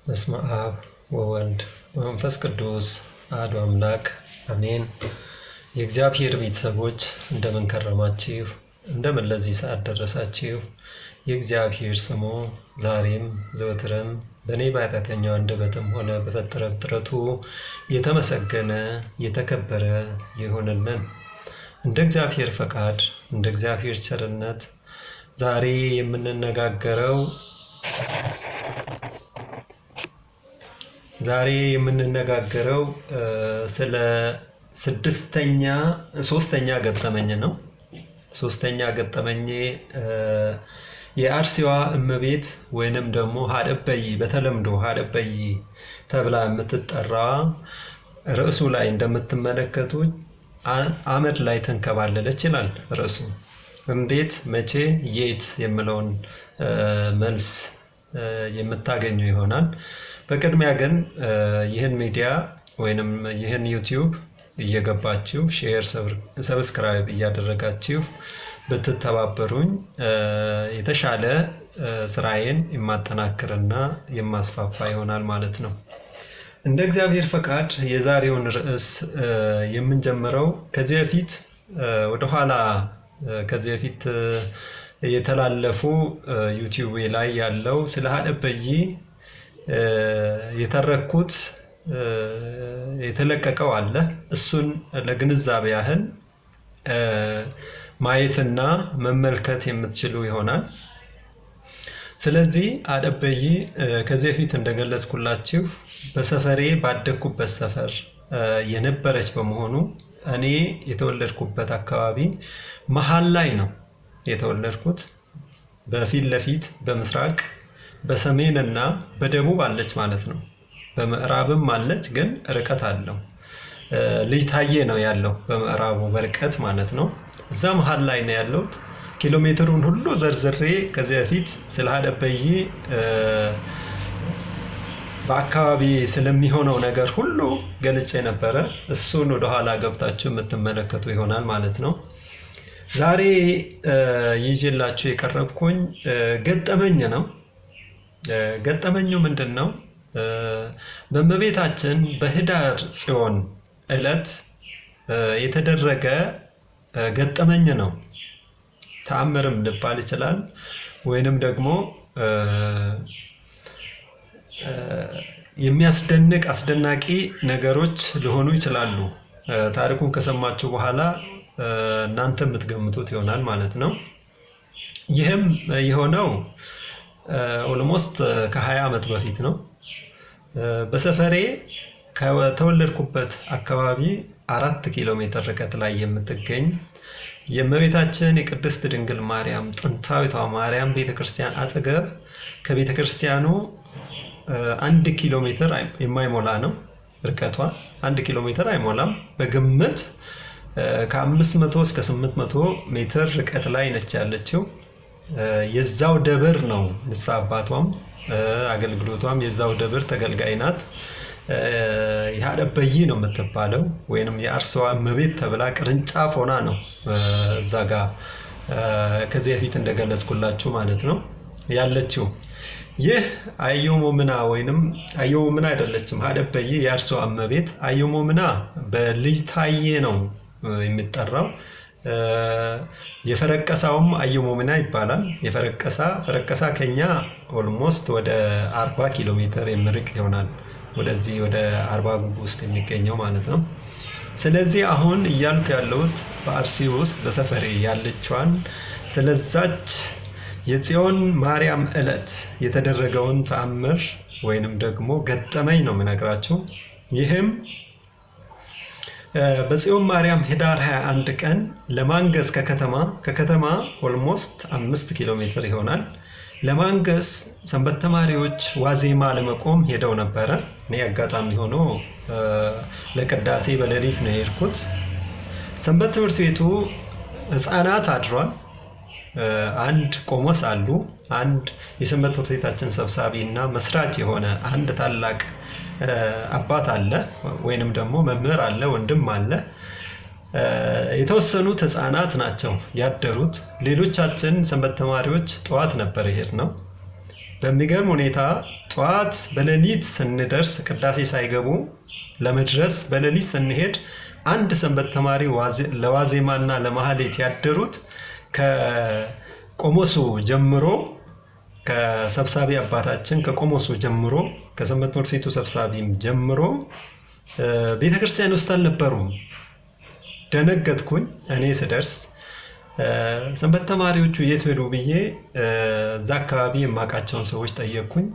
በስመ አብ ወወልድ ወመንፈስ ቅዱስ አሐዱ አምላክ አሜን። የእግዚአብሔር ቤተሰቦች እንደምን ከረማችሁ? እንደምን ለዚህ ሰዓት ደረሳችሁ? የእግዚአብሔር ስሙ ዛሬም ዘወትርም በእኔ በኃጢአተኛው አንደበትም ሆነ በፈጠረ ፍጥረቱ የተመሰገነ የተከበረ ይሁንልን። እንደ እግዚአብሔር ፈቃድ እንደ እግዚአብሔር ቸርነት ዛሬ የምንነጋገረው ዛሬ የምንነጋገረው ስለ ስድስተኛ ሶስተኛ ገጠመኝ ነው። ሶስተኛ ገጠመኜ የአርሲዋ እመቤት ወይንም ደግሞ ሀደበይ በተለምዶ ሀደበይ ተብላ የምትጠራ ርዕሱ ላይ እንደምትመለከቱ አመድ ላይ ተንከባለለች ይላል ርዕሱ። እንዴት፣ መቼ፣ የት የምለውን መልስ የምታገኙ ይሆናል። በቅድሚያ ግን ይህን ሚዲያ ወይንም ይህን ዩቲዩብ እየገባችሁ share፣ subscribe እያደረጋችሁ ብትተባበሩኝ የተሻለ ስራዬን የማጠናክርና የማስፋፋ ይሆናል ማለት ነው። እንደ እግዚአብሔር ፈቃድ የዛሬውን ርዕስ የምንጀምረው ከዚህ በፊት ወደኋላ ከዚህ በፊት የተላለፉ ዩቲዩብ ላይ ያለው ስለ ሀደበይ የተረኩት የተለቀቀው አለ። እሱን ለግንዛቤ ያህል ማየትና መመልከት የምትችሉ ይሆናል። ስለዚህ አደበይ ከዚህ በፊት እንደገለጽኩላችሁ በሰፈሬ ባደግኩበት ሰፈር የነበረች በመሆኑ እኔ የተወለድኩበት አካባቢ መሀል ላይ ነው የተወለድኩት። በፊት ለፊት በምስራቅ በሰሜን እና በደቡብ አለች ማለት ነው። በምዕራብም አለች፣ ግን ርቀት አለው። ልጅ ታዬ ነው ያለው በምዕራቡ በርቀት ማለት ነው። እዛ መሀል ላይ ነው ያለሁት። ኪሎ ሜትሩን ሁሉ ዘርዝሬ ከዚህ በፊት ስለ ሀደበይ በአካባቢ ስለሚሆነው ነገር ሁሉ ገልጬ ነበረ። እሱን ወደኋላ ገብታችሁ የምትመለከቱ ይሆናል ማለት ነው። ዛሬ ይዤላችሁ የቀረብኩኝ ገጠመኝ ነው። ገጠመኙ ምንድን ነው? በእመቤታችን በህዳር ጽዮን ዕለት የተደረገ ገጠመኝ ነው። ተአምርም ሊባል ይችላል፣ ወይንም ደግሞ የሚያስደንቅ አስደናቂ ነገሮች ሊሆኑ ይችላሉ። ታሪኩን ከሰማችሁ በኋላ እናንተ የምትገምቱት ይሆናል ማለት ነው። ይህም የሆነው almost ከ20 ዓመት በፊት ነው። በሰፈሬ ከተወለድኩበት አካባቢ 4 ኪሎ ሜትር ርቀት ላይ የምትገኝ የእመቤታችን የቅድስት ድንግል ማርያም ጥንታዊቷ ማርያም ቤተክርስቲያን አጠገብ ከቤተክርስቲያኑ 1 ኪሎ ሜትር የማይሞላ ነው ርቀቷ። 1 ኪሎ ሜትር አይሞላም። በግምት ከ500 እስከ 800 ሜትር ርቀት ላይ ነች ያለችው። የዛው ደብር ነው ንስሐ አባቷም አገልግሎቷም የዛው ደብር ተገልጋይ ናት። የሀደበይ ነው የምትባለው ወይንም የአርሲዋ እመቤት ተብላ ቅርንጫፍ ሆና ነው እዛ ጋ ከዚህ በፊት እንደገለጽኩላችሁ ማለት ነው ያለችው። ይህ አዮሞምና ወይንም አዮሞምና አይደለችም። ሀደበይ የአርሲዋ እመቤት አዮሞምና በልጅ ታዬ ነው የሚጠራው። የፈረቀሳውም አዮሞምና ይባላል። የፈረቀሳ ፈረቀሳ ከኛ almost ወደ 40 ኪሎ ሜትር የሚርቅ ይሆናል። ወደዚህ ወደ አርባ ጉጉ ውስጥ የሚገኘው ማለት ነው። ስለዚህ አሁን እያልኩ ያለሁት በአርሲ ውስጥ በሰፈሬ ያለችዋን ስለዛች የጽዮን ማርያም ዕለት የተደረገውን ተአምር ወይንም ደግሞ ገጠመኝ ነው የምነግራችሁ። ይህም በጽዮን ማርያም ህዳር 21 ቀን ለማንገስ ከከተማ almost 5 ኪሎ ሜትር ይሆናል ለማንገስ ሰንበት ተማሪዎች ዋዜማ ለመቆም ሄደው ነበረ። እኔ አጋጣሚ ሆኖ ለቅዳሴ በሌሊት ነው የሄድኩት። ሰንበት ትምህርት ቤቱ ህፃናት አድሯል። አንድ ቆሞስ አሉ። አንድ የሰንበት ትምህርት ቤታችን ሰብሳቢ እና መስራች የሆነ አንድ ታላቅ አባት አለ፣ ወይንም ደግሞ መምህር አለ፣ ወንድም አለ። የተወሰኑት ህፃናት ናቸው ያደሩት። ሌሎቻችን ሰንበት ተማሪዎች ጠዋት ነበር የሄድነው። በሚገርም ሁኔታ ጠዋት በሌሊት ስንደርስ፣ ቅዳሴ ሳይገቡ ለመድረስ በሌሊት ስንሄድ፣ አንድ ሰንበት ተማሪ ለዋዜማና ለማህሌት ያደሩት ከቆሞሱ ጀምሮ፣ ከሰብሳቢ አባታችን ከቆሞሱ ጀምሮ፣ ከሰንበት ትምህርት ቤቱ ሰብሳቢም ጀምሮ ቤተ ክርስቲያን ውስጥ አልነበሩም። ደነገጥኩኝ። እኔ ስደርስ ሰንበት ተማሪዎቹ የት ሄዱ ብዬ እዛ አካባቢ የማውቃቸውን ሰዎች ጠየቅኩኝ።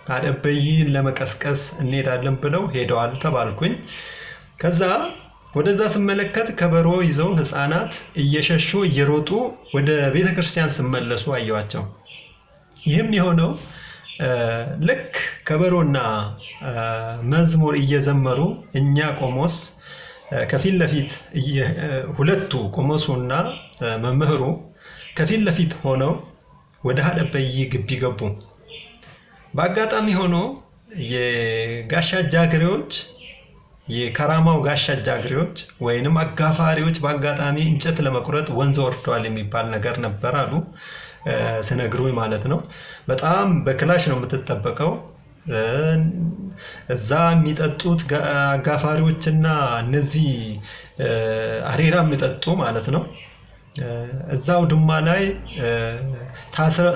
አደበይን ለመቀስቀስ እንሄዳለን ብለው ሄደዋል ተባልኩኝ። ከዛ ወደዛ ስመለከት ከበሮ ይዘው ሕፃናት እየሸሹ እየሮጡ ወደ ቤተ ክርስቲያን ስመለሱ አየኋቸው። ይህም የሆነው ልክ ከበሮና መዝሙር እየዘመሩ እኛ ቆሞስ ከፊት ለፊት፣ ሁለቱ ቆሞሱና መምህሩ ከፊት ለፊት ሆነው ወደ ሀደበይ ግቢ ገቡ። በአጋጣሚ ሆኖ የጋሻ ጃግሬዎች፣ የከራማው ጋሻ ጃግሬዎች ወይንም አጋፋሪዎች በአጋጣሚ እንጨት ለመቁረጥ ወንዝ ወርደዋል የሚባል ነገር ነበር አሉ ስነግሩኝ ማለት ነው። በጣም በክላሽ ነው የምትጠበቀው። እዛ የሚጠጡት አጋፋሪዎችና እነዚህ አሬራ የሚጠጡ ማለት ነው። እዛው ድማ ላይ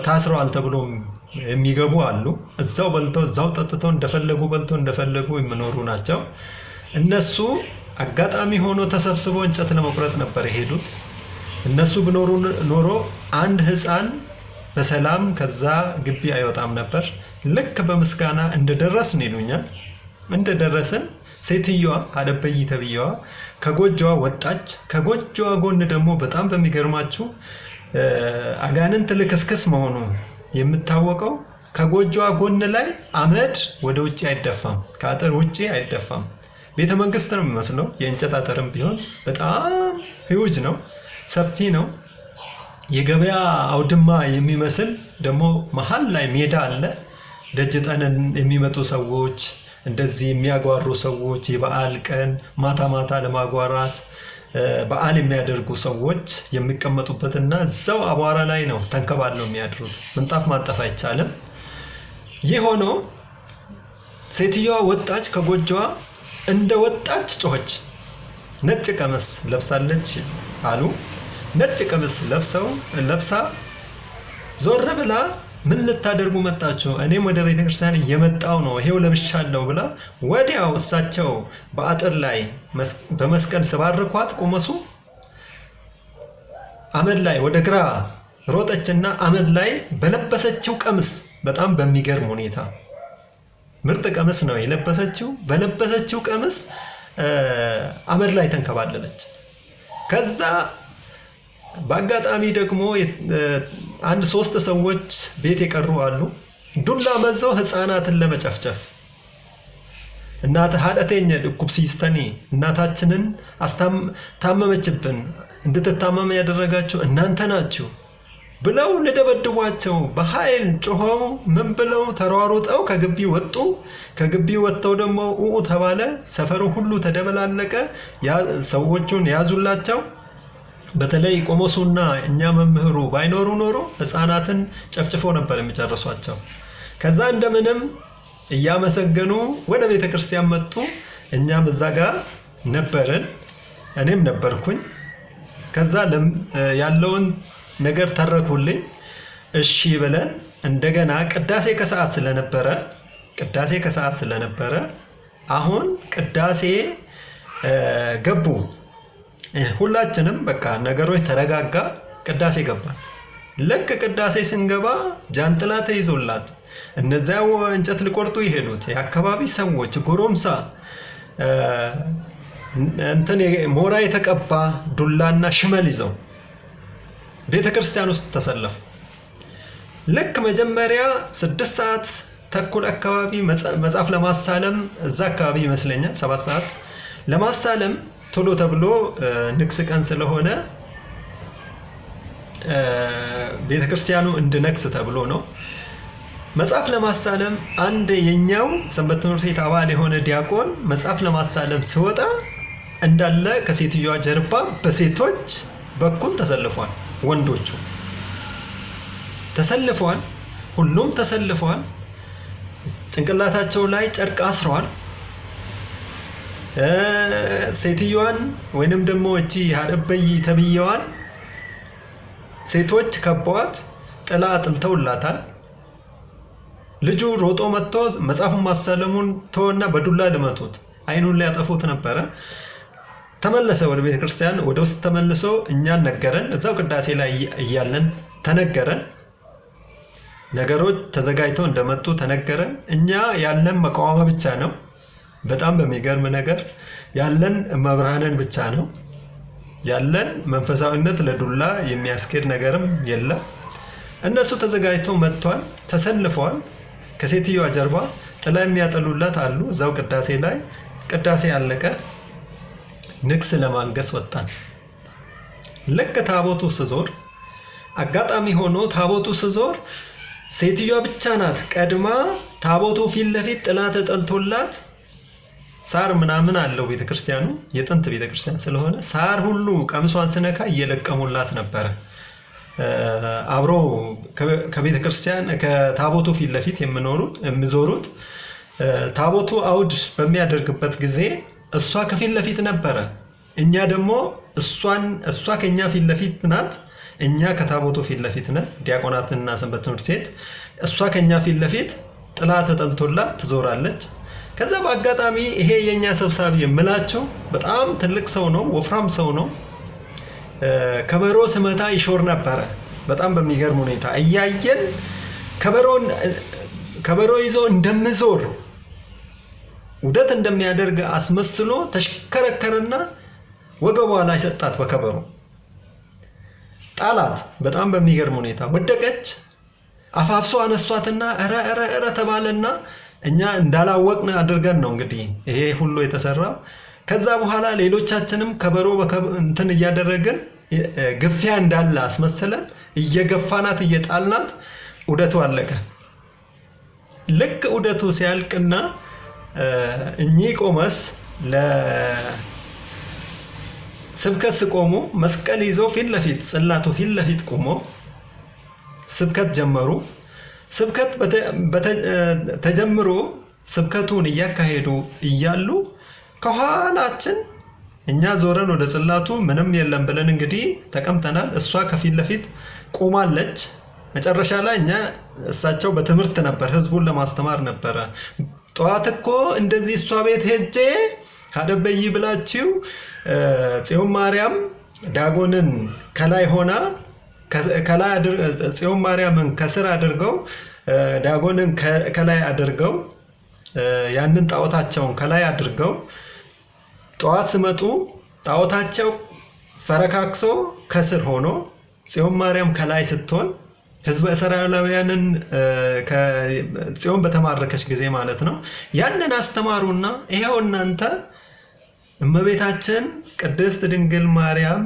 ታስረዋል ተብሎ የሚገቡ አሉ። እዛው በልተው እዛው ጠጥተው፣ እንደፈለጉ በልተው እንደፈለጉ የሚኖሩ ናቸው። እነሱ አጋጣሚ ሆኖ ተሰብስበው እንጨት ለመቁረጥ ነበር የሄዱት። እነሱ ቢኖሩ ኖሮ አንድ ሕፃን በሰላም ከዛ ግቢ አይወጣም ነበር። ልክ በምስጋና እንደደረስን ይሉኛል፣ እንደደረስን ሴትዮዋ አደበይ ተብዬዋ ከጎጆዋ ወጣች። ከጎጆዋ ጎን ደግሞ በጣም በሚገርማችሁ አጋንንት ልክስክስ መሆኑ የምታወቀው ከጎጆዋ ጎን ላይ አመድ ወደ ውጭ አይደፋም፣ ከአጥር ውጭ አይደፋም። ቤተ መንግስት ነው የሚመስለው። የእንጨት አጥርም ቢሆን በጣም ሂውጅ ነው፣ ሰፊ ነው። የገበያ አውድማ የሚመስል ደግሞ መሀል ላይ ሜዳ አለ። ደጅ ጠንን የሚመጡ ሰዎች፣ እንደዚህ የሚያጓሩ ሰዎች፣ የበዓል ቀን ማታ ማታ ለማጓራት በዓል የሚያደርጉ ሰዎች የሚቀመጡበትና እዛው አቧራ ላይ ነው ተንከባለው የሚያድሩት። ምንጣፍ ማንጠፍ አይቻልም። ይህ ሆኖ ሴትዮዋ ወጣች ከጎጆዋ። እንደ ወጣች ጮኸች። ነጭ ቀሚስ ለብሳለች አሉ። ነጭ ቀሚስ ለብሳ ዞር ብላ "ምን ልታደርጉ መጣችሁ? እኔም ወደ ቤተ ክርስቲያን እየመጣው ነው፣ ይሄው ለብሻለሁ" ብላ ወዲያው እሳቸው በአጥር ላይ በመስቀል ስባርኳት ቆመሱ አመድ ላይ ወደ ግራ ሮጠችና አመድ ላይ በለበሰችው ቀሚስ፣ በጣም በሚገርም ሁኔታ ምርጥ ቀሚስ ነው የለበሰችው። በለበሰችው ቀሚስ አመድ ላይ ተንከባለለች። ከዛ በአጋጣሚ ደግሞ አንድ ሶስት ሰዎች ቤት የቀሩ አሉ። ዱላ መዘው ህፃናትን ለመጨፍጨፍ "እናት haadha teenya dhukkubsiistanii፣ እናታችንን ታመመችብን፣ እንድትታመም ያደረጋችሁ እናንተ ናችሁ" ብለው ሊደበድቧቸው በኃይል ጮኸው ምን ብለው ተሯሩጠው ከግቢ ወጡ። ከግቢ ወጥተው ደግሞ ኡኡ ተባለ። ሰፈሩ ሁሉ ተደበላለቀ። ሰዎቹን ያዙላቸው። በተለይ ቆሞሱና እኛ መምህሩ ባይኖሩ ኖሮ ህፃናትን ጨፍጭፎ ነበር የሚጨርሷቸው። ከዛ እንደምንም እያመሰገኑ ወደ ቤተ ክርስቲያን መጡ። እኛም እዛ ጋር ነበርን፣ እኔም ነበርኩኝ። ከዛ ያለውን ነገር ተረኩልኝ። እሺ ብለን እንደገና ቅዳሴ ከሰዓት ስለነበረ አሁን ቅዳሴ ገቡ። ሁላችንም በቃ ነገሮች ተረጋጋ፣ ቅዳሴ ገባን። ልክ ቅዳሴ ስንገባ ጃንጥላ ተይዞላት እነዚያ እንጨት ሊቆርጡ የሄዱት የአካባቢ ሰዎች፣ ጎረምሳ እንትን ሞራ የተቀባ ዱላና ሽመል ይዘው ቤተ ክርስቲያን ውስጥ ተሰለፉ። ልክ መጀመሪያ 6:30 አካባቢ መጽሐፍ ለማሳለም እዛ አካባቢ ይመስለኛል 7 ሰዓት ለማሳለም ቶሎ ተብሎ ንግስ ቀን ስለሆነ ቤተ ክርስቲያኑ እንዲነግስ ተብሎ ነው። መጽሐፍ ለማሳለም አንድ የኛው ሰንበት ትምህርት ቤት አባል የሆነ ዲያቆን መጽሐፍ ለማሳለም ሲወጣ እንዳለ ከሴትዮዋ ጀርባ በሴቶች በኩል ተሰልፏል። ወንዶቹ ተሰልፈዋል። ሁሉም ተሰልፈዋል። ጭንቅላታቸው ላይ ጨርቅ አስረዋል። ሴትዮዋን ወይንም ደግሞ እቺ ሀደበይ ተብዬዋን ሴቶች ከበዋት ጥላ አጥልተውላታል። ልጁ ሮጦ መጥቶ መጽሐፉን ማሳለሙን ተወና በዱላ ልመቱት፣ አይኑን ሊያጠፉት ነበረ። ተመለሰ ወደ ቤተ ክርስቲያን፣ ወደ ውስጥ ተመልሶ እኛን ነገረን። እዛው ቅዳሴ ላይ እያለን ተነገረን። ነገሮች ተዘጋጅተው እንደመጡ ተነገረን። እኛ ያለን መቃወሚያ ብቻ ነው። በጣም በሚገርም ነገር ያለን መብርሃንን ብቻ ነው ያለን። መንፈሳዊነት ለዱላ የሚያስኬድ ነገርም የለም። እነሱ ተዘጋጅተው መጥተዋል፣ ተሰልፈዋል። ከሴትዮዋ ጀርባ ጥላ የሚያጠሉላት አሉ። እዛው ቅዳሴ ላይ ቅዳሴ አለቀ። ንግስ ለማንገስ ወጣን። ልክ ታቦቱ ስዞር አጋጣሚ ሆኖ ታቦቱ ስዞር ሴትዮዋ ብቻ ናት ቀድማ ታቦቱ ፊት ለፊት ጥላ ተጠልቶላት ሳር ምናምን አለው ቤተክርስቲያኑ፣ የጥንት ቤተክርስቲያን ስለሆነ ሳር ሁሉ ቀሚሷን ስነካ እየለቀሙላት ነበረ። አብሮ ከቤተክርስቲያን ከታቦቱ ፊት ለፊት የሚኖሩት የሚዞሩት ታቦቱ አውድ በሚያደርግበት ጊዜ እሷ ከፊት ለፊት ነበረ። እኛ ደግሞ እሷ ከኛ ፊት ለፊት ናት፣ እኛ ከታቦቱ ፊት ለፊት ነን። ዲያቆናትና ሰንበት ትምህርት ቤት እሷ ከኛ ፊት ለፊት ጥላ ተጠልቶላት ትዞራለች። ከዛ በአጋጣሚ ይሄ የእኛ ሰብሳቢ የምላቸው በጣም ትልቅ ሰው ነው፣ ወፍራም ሰው ነው። ከበሮ ስመታ ይሾር ነበረ። በጣም በሚገርም ሁኔታ እያየን ከበሮ ይዞ እንደምዞር ውደት እንደሚያደርግ አስመስሎ ተሽከረከረና ወገቧ ላይ ሰጣት በከበሮ ጣላት። በጣም በሚገርም ሁኔታ ወደቀች። አፋፍሶ አነሷትና እረ እረ እረ ተባለና እኛ እንዳላወቅን አድርገን ነው እንግዲህ ይሄ ሁሉ የተሰራው። ከዛ በኋላ ሌሎቻችንም ከበሮ እንትን እያደረግን ግፊያ እንዳለ አስመስለን እየገፋናት እየጣልናት ዑደቱ አለቀ። ልክ ዑደቱ ሲያልቅና እኚህ ቆመስ ለስብከት ሲቆሙ መስቀል ይዘው ፊት ለፊት ጽላቱ ፊት ለፊት ቆሞ ስብከት ጀመሩ። ስብከት ተጀምሮ ስብከቱን እያካሄዱ እያሉ ከኋላችን እኛ ዞረን ወደ ጽላቱ ምንም የለም ብለን እንግዲህ ተቀምጠናል። እሷ ከፊት ለፊት ቆማለች። መጨረሻ ላይ እኛ እሳቸው በትምህርት ነበር፣ ህዝቡን ለማስተማር ነበረ። ጠዋት እኮ እንደዚህ እሷ ቤት ሄጄ ሀደበይ ብላችሁ ጽዮን ማርያም ዳጎንን ከላይ ሆና ከላይ ጽዮን ማርያምን ከስር አድርገው ዳጎንን ከላይ አድርገው ያንን ጣዖታቸውን ከላይ አድርገው ጠዋት ስመጡ ጣዖታቸው ፈረካክሶ ከስር ሆኖ ጽዮን ማርያም ከላይ ስትሆን ህዝበ እስራኤላውያንን ጽዮን በተማረከች ጊዜ ማለት ነው። ያንን አስተማሩና ይኸው እናንተ እመቤታችን ቅድስት ድንግል ማርያም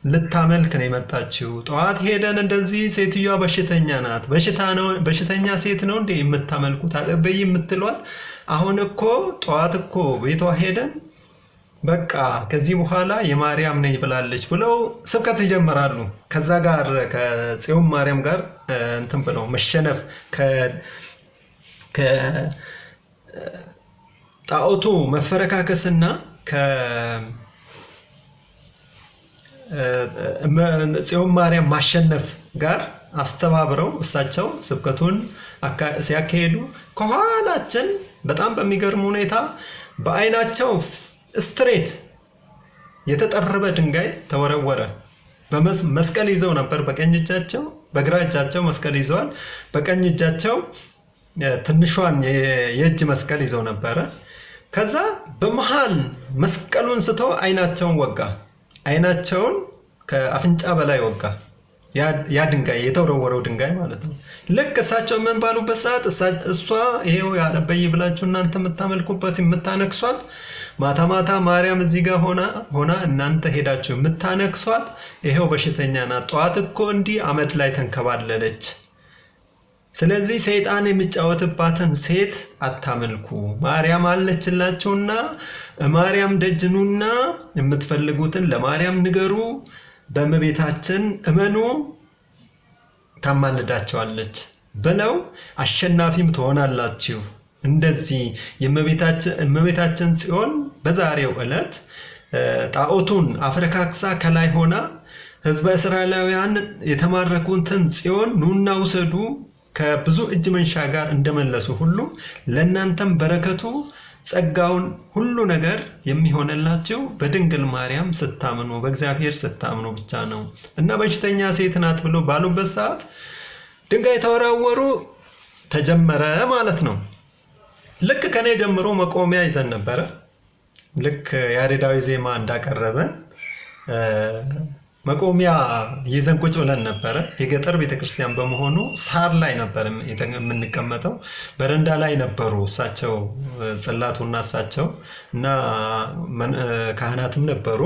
ልታመልክ ነው የመጣችው። ጠዋት ሄደን እንደዚህ ሴትዮዋ በሽተኛ ናት፣ በሽተኛ ሴት ነው እንዴ የምታመልኩት አጠበይ የምትሏት? አሁን እኮ ጠዋት እኮ ቤቷ ሄደን በቃ ከዚህ በኋላ የማርያም ነኝ ብላለች ብለው ስብከት ይጀምራሉ። ከዛ ጋር ከጽዮን ማርያም ጋር እንትን ብለው መሸነፍ ከጣዖቱ መፈረካከስና ጽዮን ማርያም ማሸነፍ ጋር አስተባብረው እሳቸው ስብከቱን ሲያካሄዱ ከኋላችን በጣም በሚገርም ሁኔታ በአይናቸው straight የተጠረበ ድንጋይ ተወረወረ። መስቀል ይዘው ነበር በቀኝ እጃቸው፣ በግራ እጃቸው መስቀል ይዘዋል። በቀኝ እጃቸው ትንሿን የእጅ መስቀል ይዘው ነበረ። ከዛ በመሃል መስቀሉን ስቶ አይናቸውን ወጋ። አይናቸውን ከአፍንጫ በላይ ወጋ። ያ ድንጋይ የተወረወረው ድንጋይ ማለት ነው። ልክ እሳቸው ምን ባሉበት ሰዓት እሷ ይሄው ያለበይ ብላችሁ እናንተ የምታመልኩበት የምታነክሷት ማታ ማታ ማርያም እዚህ ጋር ሆና ሆና እናንተ ሄዳችሁ የምታነክሷት ይሄው በሽተኛ ናት። ጠዋት እኮ እንዲህ አመድ ላይ ተንከባለለች። ስለዚህ ሰይጣን የሚጫወትባትን ሴት አታመልኩ፣ ማርያም አለችላችሁና ማርያም ደጅ ኑና የምትፈልጉትን ለማርያም ንገሩ፣ በእመቤታችን እመኑ፣ ታማልዳቸዋለች። ብለው አሸናፊም ትሆናላችሁ። እንደዚህ የእመቤታችን ጽዮን በዛሬው ዕለት ጣዖቱን አፍረካክሳ ከላይ ሆና ሕዝበ እስራኤላውያን የተማረኩትን ጽዮን ኑና ውሰዱ ከብዙ እጅ መንሻ ጋር እንደመለሱ ሁሉ ለእናንተም በረከቱ ጸጋውን ሁሉ ነገር የሚሆንላችሁ በድንግል ማርያም ስታምኑ በእግዚአብሔር ስታምኑ ብቻ ነው እና በሽተኛ ሴት ናት ብሎ ባሉበት ሰዓት ድንጋይ ተወራወሩ፣ ተጀመረ ማለት ነው። ልክ ከኔ ጀምሮ መቆሚያ ይዘን ነበረ። ልክ ያሬዳዊ ዜማ እንዳቀረበን መቆሚያ ይዘን ቁጭ ብለን ነበረ። የገጠር ቤተክርስቲያን በመሆኑ ሳር ላይ ነበር የምንቀመጠው። በረንዳ ላይ ነበሩ እሳቸው፣ ጽላቱና እሳቸው እና ካህናትም ነበሩ።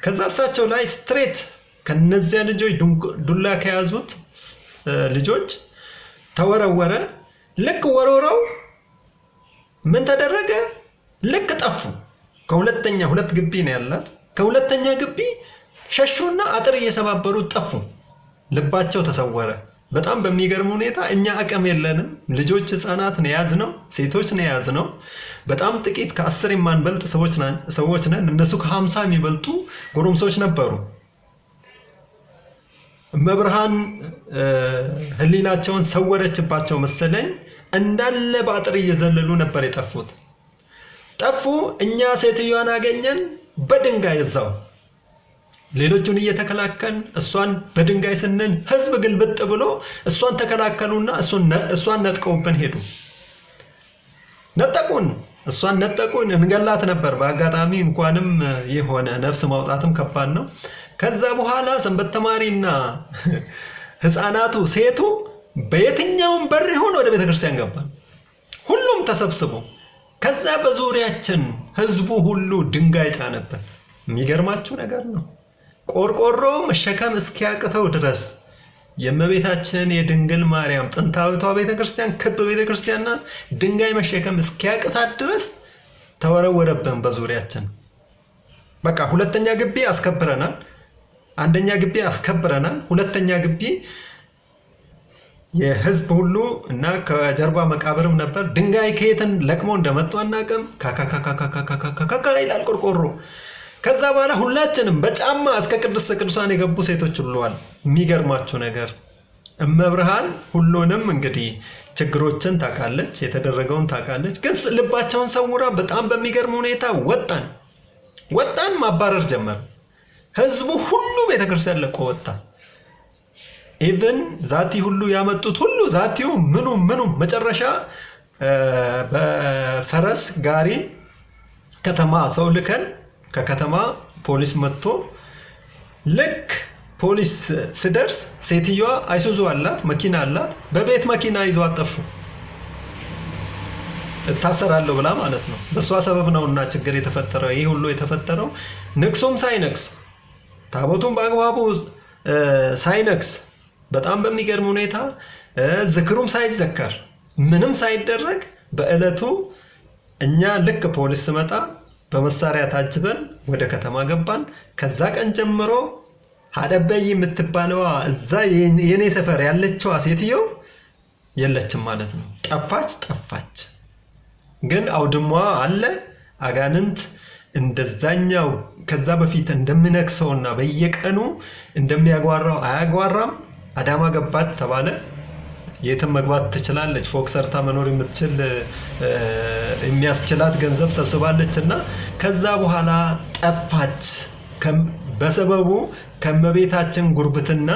ከዛ እሳቸው ላይ straight ከነዚያ ልጆች ዱላ ከያዙት ልጆች ተወረወረ። ልክ ወርውረው ምን ተደረገ? ልክ ጠፉ። ከሁለተኛ ሁለት ግቢ ነው ያላት። ከሁለተኛ ግቢ ሸሹና አጥር እየሰባበሩ ጠፉ። ልባቸው ተሰወረ። በጣም በሚገርም ሁኔታ እኛ አቅም የለንም። ልጆች ህፃናት ነው የያዝነው፣ ሴቶች ነው የያዝነው። በጣም ጥቂት ከ10 የማንበልጥ ሰዎች ነን። እነሱ ከ50 የሚበልጡ ጎረምሶች ነበሩ። እመብርሃን ህሊናቸውን ሰወረችባቸው መሰለኝ። እንዳለ በአጥር እየዘለሉ ነበር የጠፉት። ጠፉ። እኛ ሴትዮዋን አገኘን በድንጋይ እዛው ሌሎቹን እየተከላከል እሷን በድንጋይ ስንን ህዝብ ግልብጥ ብሎ እሷን ተከላከሉና እሷን ነጥቀውብን ሄዱ። ነጠቁን፣ እሷን ነጠቁን። እንገላት ነበር። በአጋጣሚ እንኳንም የሆነ ነፍስ ማውጣትም ከባድ ነው። ከዛ በኋላ ሰንበት ተማሪና ህፃናቱ፣ ሴቱ በየትኛውም በር ይሁን ወደ ቤተክርስቲያን ገባን። ሁሉም ተሰብስቦ ከዛ በዙሪያችን ህዝቡ ሁሉ ድንጋይ ጫነብን። የሚገርማችሁ ነገር ነው። ቆርቆሮ መሸከም እስኪያቅተው ድረስ የእመቤታችን የድንግል ማርያም ጥንታዊቷ ቤተክርስቲያን ክብ ቤተክርስቲያን ናት። ድንጋይ መሸከም እስኪያቅታት ድረስ ተወረወረብን በዙሪያችን። በቃ ሁለተኛ ግቢ አስከብረናል። አንደኛ ግቢ አስከብረናል። ሁለተኛ ግቢ የህዝብ ሁሉ እና ከጀርባ መቃብርም ነበር። ድንጋይ ከየትን ለቅሞ እንደመጡ አናውቅም። ካካካካካካካካ ይላል ቆርቆሮ። ከዛ በኋላ ሁላችንም በጫማ እስከ ቅድስተ ቅዱሳን የገቡ ሴቶች ሁሉዋል። የሚገርማችሁ ነገር እመብርሃን ሁሉንም እንግዲህ ችግሮችን ታውቃለች፣ የተደረገውን ታውቃለች። ግን ልባቸውን ሰውራ በጣም በሚገርም ሁኔታ ወጣን ወጣን፣ ማባረር ጀመር። ህዝቡ ሁሉ ቤተክርስቲያን ለቆ ወጣ። Even ዛቲ ሁሉ ያመጡት ሁሉ ዛቲው ምኑ ምኑ መጨረሻ በፈረስ ጋሪ ከተማ ሰው ልከን ከከተማ ፖሊስ መጥቶ ልክ ፖሊስ ስደርስ ሴትዮዋ አይሱዙ አላት፣ መኪና አላት። በቤት መኪና ይዞ አጠፉ። እታሰራለሁ ብላ ማለት ነው። በእሷ ሰበብ ነውና ችግር የተፈጠረው ይህ ሁሉ የተፈጠረው ንግሱም ሳይነግስ ታቦቱም በአግባቡ ሳይነግስ በጣም በሚገርም ሁኔታ ዝክሩም ሳይዘከር ምንም ሳይደረግ በዕለቱ እኛ ልክ ፖሊስ ስመጣ በመሳሪያ ታጅበን ወደ ከተማ ገባን። ከዛ ቀን ጀምሮ ሀደበይ የምትባለዋ እዛ የኔ ሰፈር ያለችዋ ሴትዮ የለችም ማለት ነው። ጠፋች ጠፋች። ግን አውድሟ አለ። አጋንንት እንደዛኛው ከዛ በፊት እንደሚነክሰውና በየቀኑ እንደሚያጓራው አያጓራም። አዳማ ገባች ተባለ። የትም መግባት ትችላለች። ፎቅ ሰርታ መኖር የምትችል የሚያስችላት ገንዘብ ሰብስባለች እና ከዛ በኋላ ጠፋች። በሰበቡ ከእመቤታችን ጉርብትና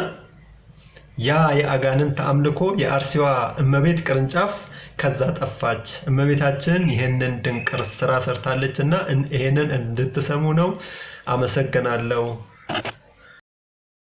ያ የአጋንንት አምልኮ የአርሲዋ እመቤት ቅርንጫፍ ከዛ ጠፋች። እመቤታችን ይህንን ድንቅ ስራ ሰርታለች እና ይህንን እንድትሰሙ ነው። አመሰግናለሁ።